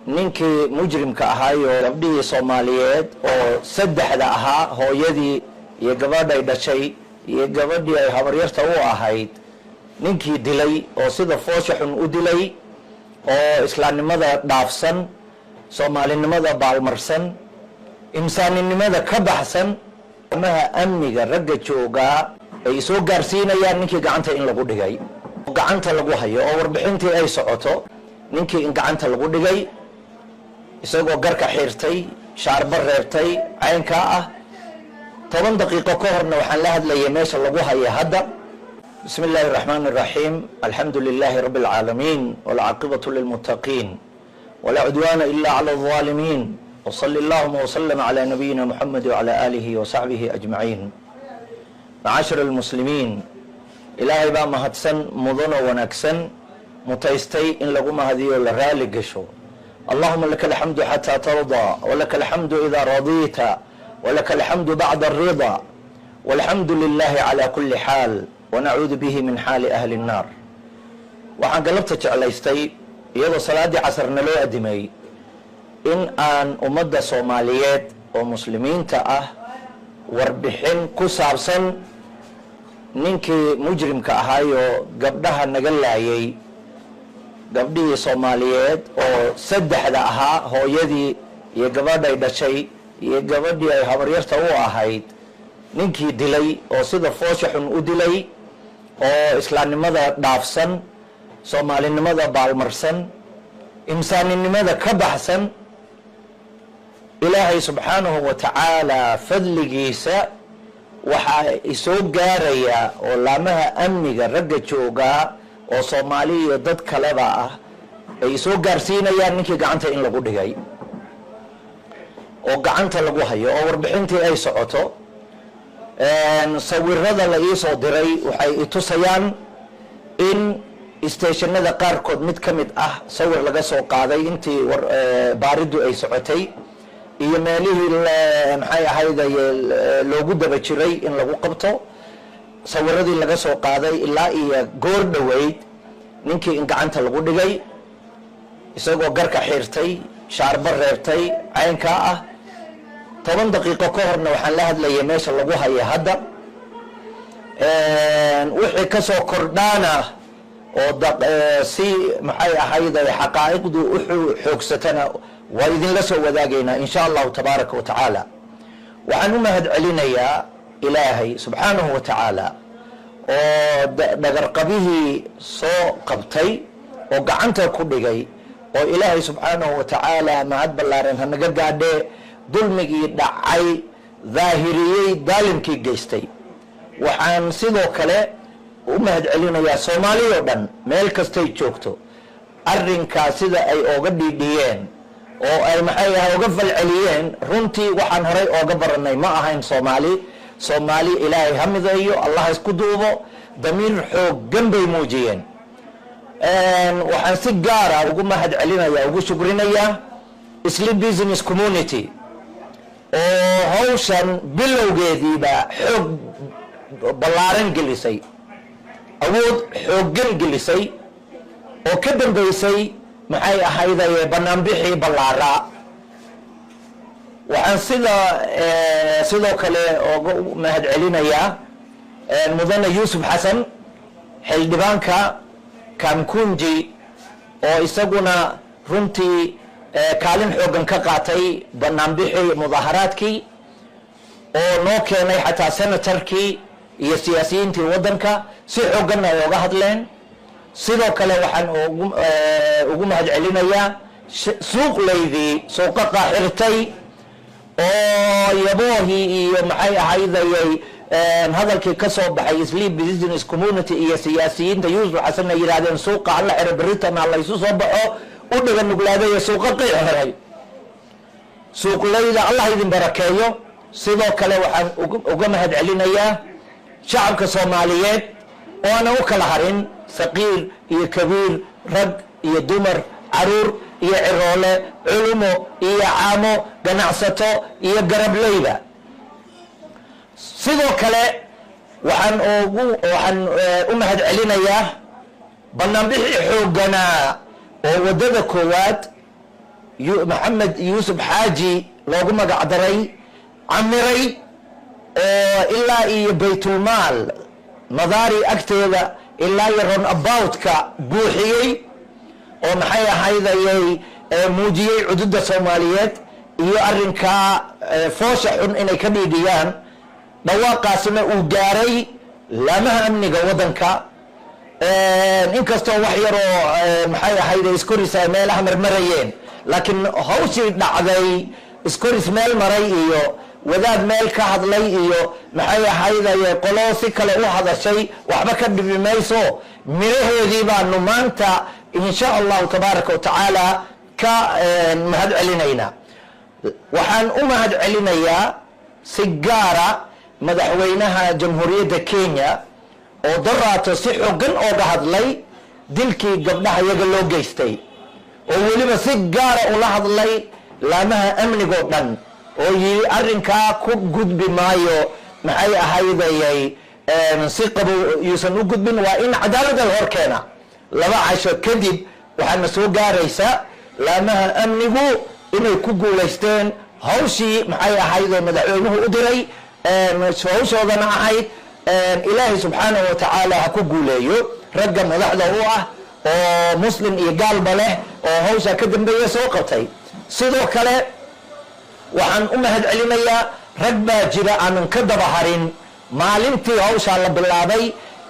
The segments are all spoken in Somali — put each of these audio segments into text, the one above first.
Ninkii mujrimka ahaayoo gabdhihii Soomaaliyeed oo saddexda ahaa, hooyadii iyo gabadhay dhashay iyo gabadhii ay habaryarta u ahayd, ninkii dilay oo sida foosha xun u dilay oo islaamnimada dhaafsan, Soomaalinimada baalmarsan, insaaninimada ka baxsan, amaha amniga ragga joogaa ay soo gaarsiinayaan ninkii gacanta in lagu dhigay, gacanta lagu hayo oo warbixintii ay socoto, ninkii in gacanta lagu dhigay isagoo garka xiirtay, shaarba reebtay, caynkaa ah. 10 daqiiqo ka horna waxaan la hadlayay meesha lagu haya hadda. بسم الله الرحمن الرحيم، الحمد لله رب العالمين، والعاقبة للمتقين، ولا عدوان إلا على الظالمين، وصل اللهم وسلم على نبينا محمد وعلى آله وصحبه أجمعين. معاشر المسلمين، Ilaahay baa mahadsan, mudanoo wanaagsan, mutaystay in lagu mahadiyo, la raali gasho. اللهم لك الحمد حتى ترضى، ولك الحمد إذا رضيت، ولك الحمد بعد الرضا، والحمد لله على كل حال، ونعوذ به من حال أهل النار. Waxaan galabta jeclaystay, iyadoo salaaddii casarna loo adimay, in aan ummadda Soomaaliyeed oo Muslimiinta ah warbixin ku saabsan ninkii mujrimka ahaayoo gabdhaha naga laayay, gabdhihii Soomaaliyeed oo saddexda ahaa, hooyadii iyo gabadhay dhashay iyo gabadhii ay habaryarta u ahayd, ninkii dilay oo sida foosha xun u dilay oo islaamnimada dhaafsan, Soomaalinimada baalmarsan, insaaninimada ka baxsan. Ilaahay subxaanahu wa tacaala fadligiisa waxaa isoo gaaraya oo laamaha amniga ragga joogaa oo Soomaali iyo dad kaleba ah ay soo gaarsiinayaan ninkii gacanta in lagu dhigay oo gacanta lagu hayo oo warbixintii ay socoto. Sawirada la iisoo diray waxay itusayaan in stationada qaarkood mid ka mid ah sawir laga soo qaaday intii baariddu ay socotay iyo meelihii, maxay ahayd, loogu daba jiray in lagu qabto, sawiradii laga soo qaaday ilaa iyo goor dhoweyd, ninkii in gacanta lagu dhigay isagoo garka xiirtay, shaarba reebtay, caynkaa ah. 10 daqiiqo ka horna waxaan la hadlayay meesha lagu haya hadda. Wixii kasoo kordhaana oo si, maxay ahayd, xaqaa'iqdu u xoogsatana waa idinla soo wadaagaynaa, in sha Allahu tabaaraka wa tacaala. Waxaan u mahad celinayaa Ilaahay subxaanahu wa tacaala oo dhagarqabihii soo qabtay oo gacanta ku dhigay, oo Ilaahay subxaanahu wa tacaala mahad ballaaran hanaga gaadhee, dulmigii dhacay daahiriyey, daalimkii geystay. Waxaan sidoo kale u mahad celinayaa Soomaali oo dhan meel kastay joogto, arrinkaa sida ay ooga dhiidhiyeen oo ay, maxay ahay, oga falceliyeen. Runtii waxaan horay ooga baranay ma ahayn Soomaali. Soomaali Ilaahay ha mideeyo, Allah isku duubo. Damiir xooggan bay muujiyeen. Waxaan si gaara ugu mahad celinaya, ugu shukrinayaa Eastleigh Business Community oo hawshan bilowgeediiba xoog ballaaran gelisay, awood xooggan gelisay oo ka dambeysay, maxay ahaydaye, banaanbixii ballaaraa. Waxaan sidoo kale oga mahad celinayaa mudane Yuusuf Xasan, xildhibaanka Kamkunji, oo isaguna runtii kaalin xooggan ka qaatay banaanbixii, mudaaharaadkii, oo noo keenay xataa senatorkii iyo siyaasiyiintii waddanka, si xoogganna ay oga hadleen. Sidoo kale waxaan ugu mahad celinayaa suuqlaydii suuqaqa xirtay oo yaboohii iyo, maxay ahaydayay, hadalkii ka soo baxay Eastleigh Business Community iyo siyaasiyiinta Yuusuf Xasan ay yidhahdeen suuqa hala xiro, beritana laysu soo baxo, u dhaga nuglaaday ee suuqaqii xiray. Suuqlayda Allah idin barakeeyo. Sidoo kale waxaan uga mahad celinayaa shacabka Soomaaliyeed oo aanan u kala harin, saqiir iyo kabiir, rag iyo dumar, caruur iyo ciroole, culumo iyo caamo, ganacsato iyo garableyba. Sidoo kale waxaan u mahad celinayaa banaanbixii xoogganaa oo waddada koowaad Maxamed Yuusuf Xaaji loogu magac daray camiray, oo ilaa iyo Baytulmaal Madaari agteeda ilaa iyo roundaboutka buuxiyey, oo maxay ahaydayay muujiyey cududa Soomaaliyeed iyo arrinkaa foosha xun inay ka dhiidhiyaan, dhawaaqaasna uu gaaray laamaha amniga waddanka. Inkastoo wax yaroo maxay ahayd iskoris ay meelaha marmarayeen, laakiin hawshii dhacday iskoris meel maray iyo wadaad meel ka hadlay iyo maxay ahaydaye qolo si kale u hadashay waxba ka dhibi mayso. Miraheedii baanu maanta insha Allahu tabaaraka wa tacaala ka mahad celinaynaa. Waxaan u mahad celinayaa si gaara madaxweynaha Jamhuuriyadda Kenya oo daraato si xogan ooga hadlay dilkii gabdhaha iyaga loo geystay, oo weliba si gaara ula hadlay laamaha amnigoo dhan, oo yidhi arrinkaa ku gudbi maayo, maxay ahaydayay, si qabow yuusan u gudbin, waa in cadaaladda la hor keena. 2 casho kadib waxaana soo gaaraysa laamaha amnigu inay ku guulaysteen hawshii maxay ahayd oo madaxweynuhu u diray, hawshoodana ahayd. Ilaahay subxaanahu wa tacaala ha ku guuleeyo ragga madaxda u ah oo muslim iyo gaalba leh oo hawshaa ka dambeeya soo qabtay. Sidoo kale waxaan u mahad celinayaa rag baa jira aanan ka daba harin maalintii hawshaa la bilaabay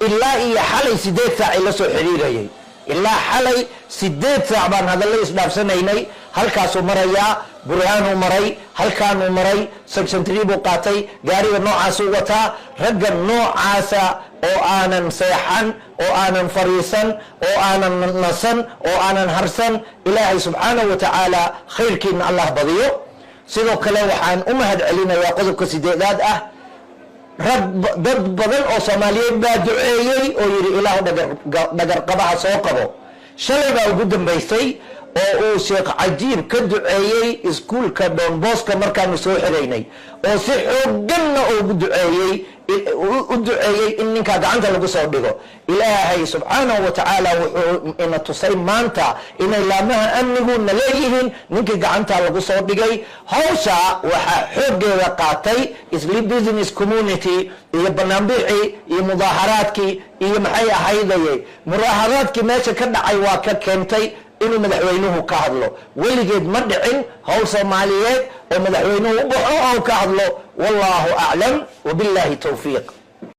ilaa iyo xalay 8 saac ay la soo xiriirayay. Ilaa xalay 8 saac baan hadallo isdhaafsanaynay. Halkaasuu marayaa, Burhaanuu maray, halkaanuu maray, section 3 buu qaatay, gaariga noocaasuu wataa. Ragga noocaasa oo aanan seexan, oo aanan fariisan, oo aanan nasan, oo aanan harsan, Ilaahay subxaanahu wa tacaala khayrkiina Allah badiyo. Sidoo kale waxaan u mahad celinayaa qodobka sideedaad ah, rag dad badan oo Soomaaliyeed baa duceeyey oo yidhi Ilaahu dhagarqabaha soo qabo. Shalay baa ugu dambaysay oo uu Sheekh Cajiib ka duceeyey iskuulka Don Bosco markaanu soo xiraynay, oo si xooganna ugu duceeyey, u duceeyey in ninkaa gacanta lagu soo dhigo. Ilaahay subxaanahu wa tacaala wuxuu ina tusay maanta inay laamaha amnigu na leeyihiin ninkii gacanta lagu soo dhigay. Hawsha waxaa xooggeeda qaatay Isli business community iyo banaanbixii iyo mudaaharaadkii iyo maxay ahaydaye mudaaharaadkii meesha ka dhacay waa ka keentay inuu madaxweynuhu ka hadlo. Weligeed ma dhicin hawl Soomaaliyeed oo madaxweynuhu u baxo oo ka hadlo. Wallahu aclam, wabillahi towfiiq.